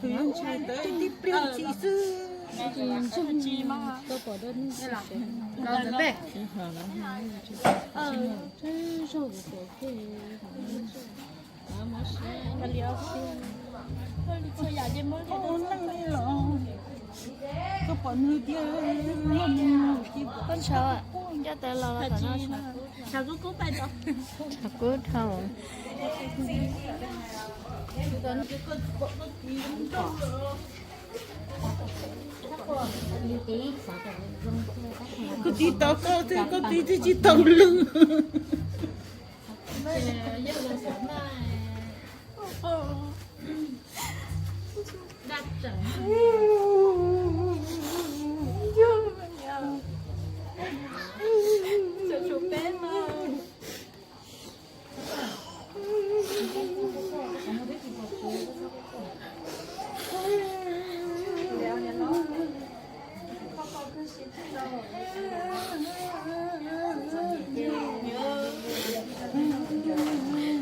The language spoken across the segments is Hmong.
Tus yog ua ntawd tib pliag tsis xwb. Koj pom dab neeg zaug kuv pom koj. Ua neej li los. Koj pom nws tiag, koj ntshaw, coj tawv los los tom no. Kub dhau. Koj txiv tos koj thiab, koj txiv twb tsis tau lwm.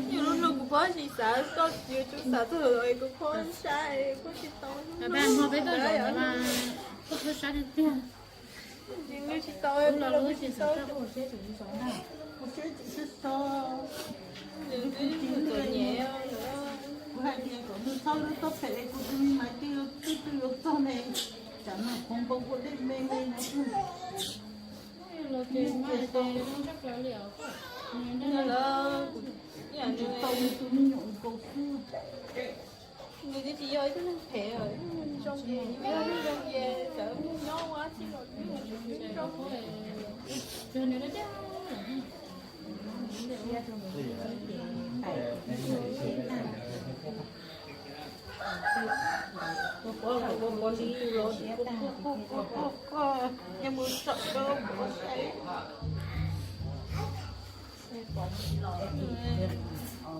Yog lub no kuv phob tsis xav, koj yuav tsum xav txog es kuv phob saib, phob tsis tau. Tsis tau, tsis tau. Kuv hais tias kom nws txhob lub txhob phem, kuv tus me mas twb twb yuav txog ne, tsam no qhov npau ua dej me me no. Tsis tau nws tus me nyuam nkaus xwb. Nws twb tsis yog ib tug neeg phem, zoo ces yus yog neeg zoo ces txawm nyob ua dab tsi los nws zoo.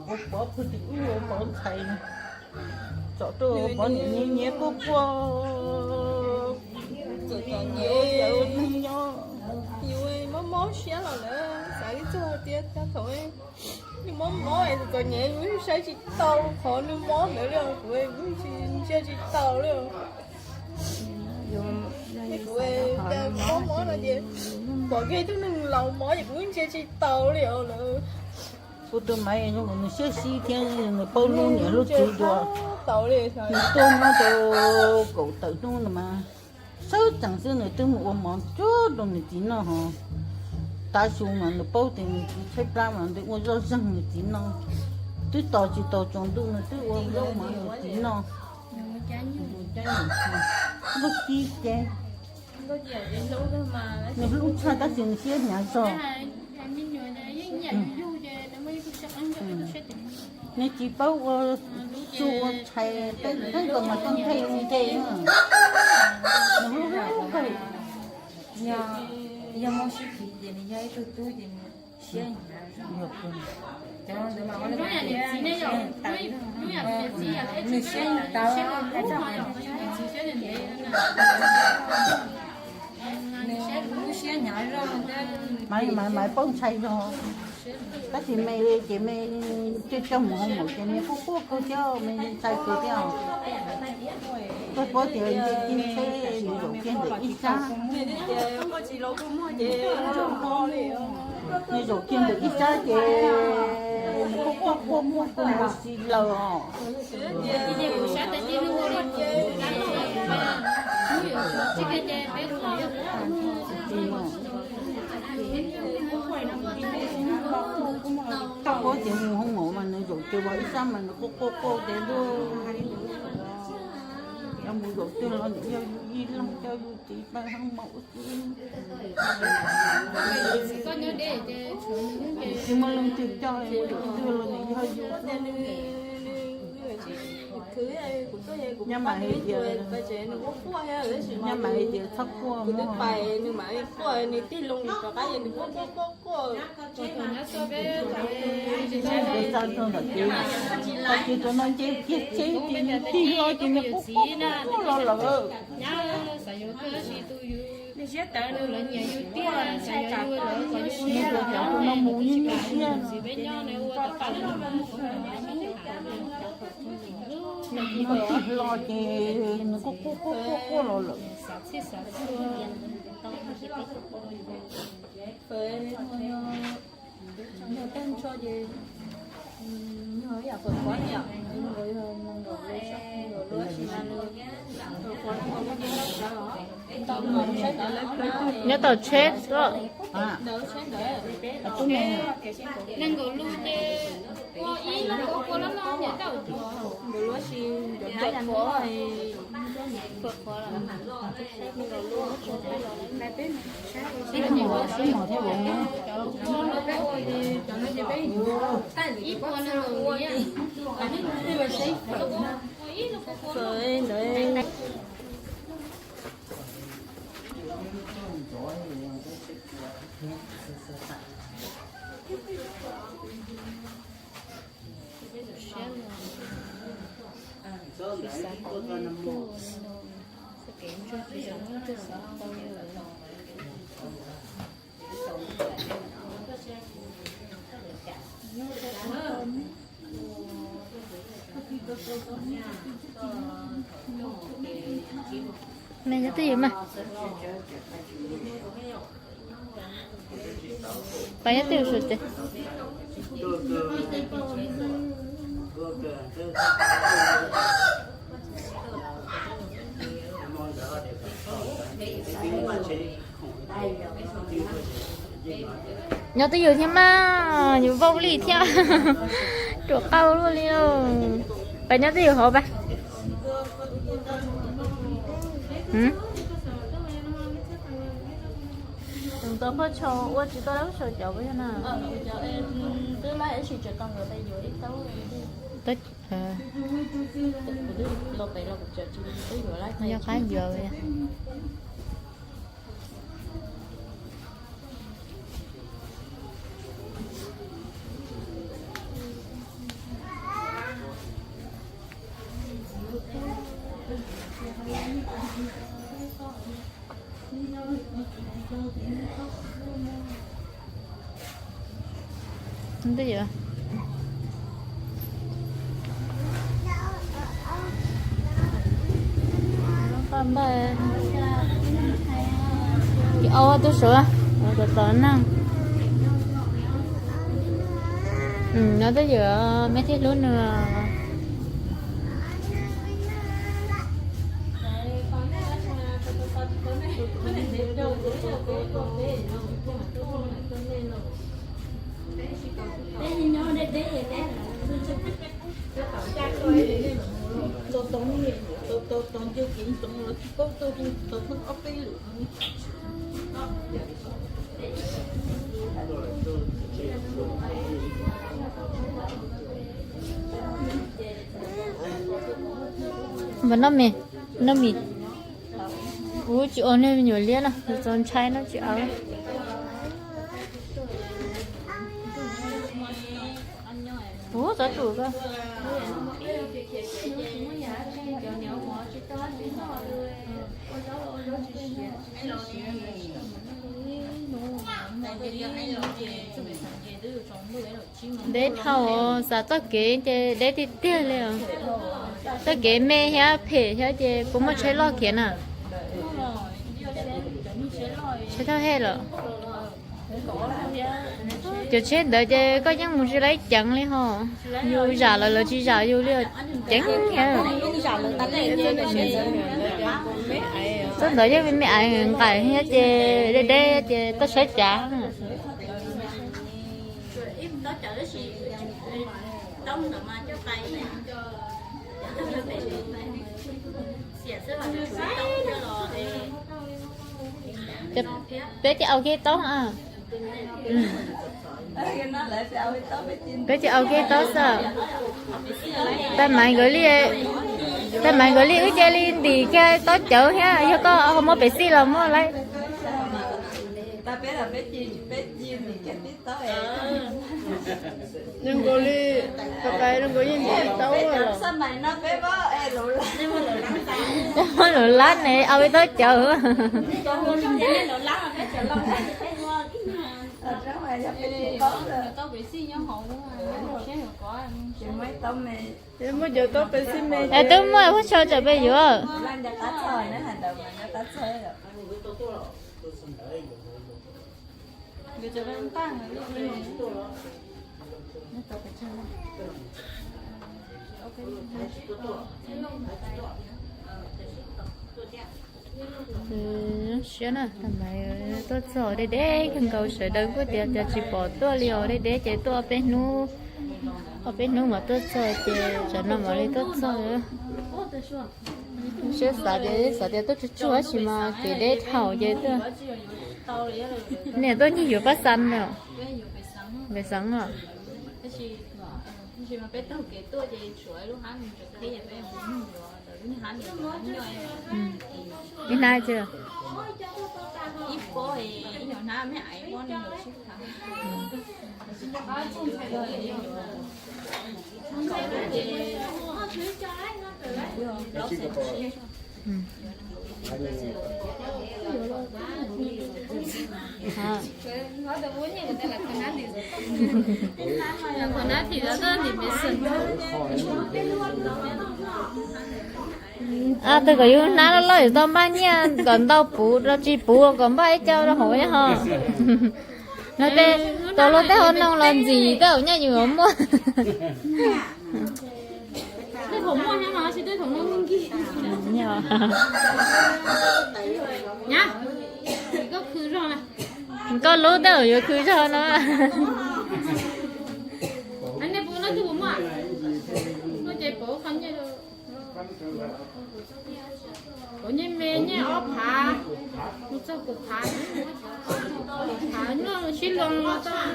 Ua pov pw tim ub ua pov ntxhais, tsom rau pov niam nyiav nyiav quaj quaj. Txom nyem, yus mob mob siab los lawm, xav li txog tias thaum yus mob mob es txom nyem yus saib tsis tau qhov nws mob ntawd li os, kuv tsis ntsia tsis tau li os. Kuv mob mob no ces pom kiag ib tug neeg laus mob ces kuv ntsia tsis tau li os lawm. Kuv tus maiv nws siab sib thiab nws paub hlub niam hlub txiv dua. Nws tuaj nyob rau kaum tawm hnub no mas sawv tsees xwb nws twb mus ua mov cuag rau nws txiv noj ho. Tav su mas nws paub tias nws txiv tshaib plab mas nws ua zoj zeeg nws txiv noj. Twb tos tsis tau tsaus ntuj nws twb ua zaub mov nws txiv noj. Nkauj Ci ces nws hlub tshaj tab sis nws siab hnyav zog. Nws tsis paub ua su ua tshais peb neeg kom mas txoj nthe nthe. Nws hlub hlub kawg. Yog muaj sib phiv ces nws yog ib tug tub ces nws siab hnyav. Nws siab tawv, nws lub siab hnyav zog. Maiv, maiv paub ntshai zog. Tab sis me ces me coj coj mus hoo maum ces me quaj quaj kawg thiab me ntshai kawg thiab. Koj paub tias nce kiag tsheb nws zaum kiag ntawm ib sab. Nws zaum kiag ntawm ib sab ces nws quaj quaj quaj muaj kua muag si lawm os. Koj paub tias mus hoo maum mas nws zaum kiag ib sab mas nws quaj quaj quaj tias ntuj, yog mus zaum twg los nws yog yus ib leeg coj yus txiv pab hoo maum xwb. Tsis muaj leej twg coj mus zaum twg los nws yog yus xwb. Nyob mas hais tias, nyob mas hais tias txhob quaj muaj. Xa rau ntawm kev, tag kis tus no nce kiag tsheb ces nws tig hlo ces nws quaj quaj quaj los lawm. Nws tus cov tus no mus nyiag nyiag siab. Nws tig hlo ces nws quaj quaj quaj quaj los lawm. Yog tag nrho ces Nyob tom tsheb. Nyob twj ywm mas. Pab nyob twj ywm suav tsev. Nyob twj ywm thiab mas, yuav vau li thiab. Ruam qau luaj li. Pab nyob twj ywm hauv pab. Tus tau phaj tshau ua tsis tau lab tshau cov pab yog na. Yog qab yuav. Twj ywm. Au tus suav, tos tos neeg. Nyob twj ywm meb thiab hlub nws. Npam noj mis, noj mis. Kuv tsis ua niag me nyuam liab no, txaus ntshai no tsis ua. Kuv txov tus ko. Deb dhau, xav txoj kev ces deb tiag tiag li os. Txoj kev me thiab phem thiab ces puas muaj tsheb loj khiav na? Tsheb thawj hej los? Cov tsheb ntawd ces koj yeej mus tsis laib ceev li ho. Yus zam los lawv tsis zam yus li, ceev. Txoj ntawd yeej me me aiv nqaim thiab ces deb deb ces toj saib cav. Peb cia au kiag taub. Peb cia au kiag taub xwb. Tais Maiv nkawd li, Tais Maiv nkawd li wb cia li ntim kiag taub cawv thiab, yog koj ho muab pem xij los muab lawm. Nws nkaus li, tais Maiv nws nkaus yeej ntim taub los. Lawv lab ne, au ib taub cawv. Muab cov taub pem xij me. Twb muaj, muab tso tsam peb yuav. Zoo siab na, tus maiv tuaj txog deb deb kawg nkaus, sawv daws kuj tias cas tsis pom tuaj li os, deb deb ces tuaj ob peb hnub, ob peb hnub mas tuaj txog ces tsam no mam li tuaj txog. Siab xav tias, xav tias tuaj tsuag tsuag tab sis mas kev deb dhau ces tuaj. Nej tuaj nyiag yuav paj xeeb no? Paj xeeb os. Ib hnab tsi? Tus kom yus hnab loj loj yuav tau npaj nyiaj kom ntau puv los tsis puv kom npaj ib co rau hauv ho. No tej, tus luag tej hauv no los ntxim tej zaum nyaj yus yuav muaj. Koj lub tej zaum yuav khwv zog no. Pov nyiaj me nyiaj ob phav, mus txog kaum phav, phav noj sib loo los tau.